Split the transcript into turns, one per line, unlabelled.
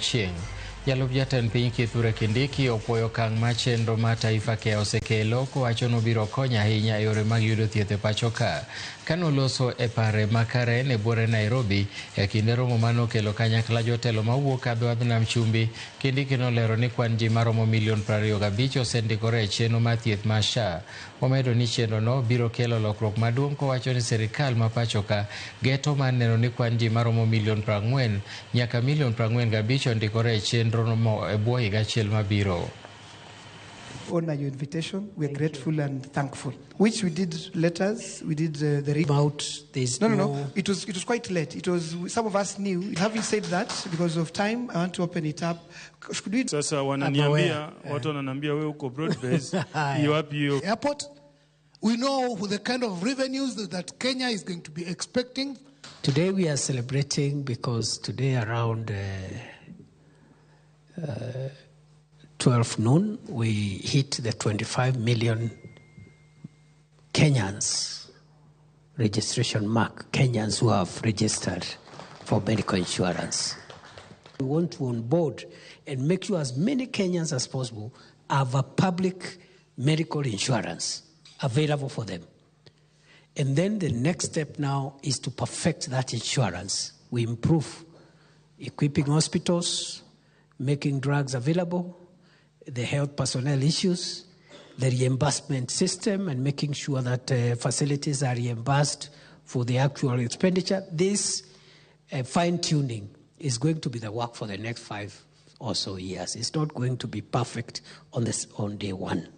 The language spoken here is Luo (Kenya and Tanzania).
Ochieng. Jalup jatend piny Kithure Kindiki opuoyo okang' ma chenro mar Taifa Care osekelo kowacho ni obiro konyo ahinya e yore mag yudo thieth e pacho ka. Kane oloso e pare ma Karen e buore Nairobi e kinde romo manokelo kanyakla jotelo mawuok a dho wadh nam chumbi, Kindiki nolero ni kwan ji maromo milion 25 osendikore e chenro mar thieth mar SHA. Omedo ni chenro no biro kelo lokruok maduong' kowacho ni sirikal ma pacho ka geto mar neno ni kwan ji maromo milion 40 nyaka milion 45 ondikore e chenro no e bwo higa achiel mabiro.
Honor your invitation. We are grateful and thankful. Which we did letters, we did the
About there's
No. It was quite late. It was some of us knew. Having said that, because of time, I want to open it up. Should we
Sasa wananiambia, watu wananiambia wewe uko broad base, wapi hiyo?
Airport. We know the kind of revenues that Kenya is going to be expecting.
Today we are celebrating because today around 12 noon we hit the 25 million Kenyans registration mark, Kenyans who have registered for medical insurance. We want to onboard and make sure as many Kenyans as possible have a public medical insurance available for them. And then the next step now is to perfect that insurance. We improve equipping hospitals, making drugs available, the health personnel issues, the reimbursement system, and making sure that facilities are reimbursed for the actual expenditure. This fine tuning is going to be the work for the next 5 or so years. It's not going to be perfect on day one.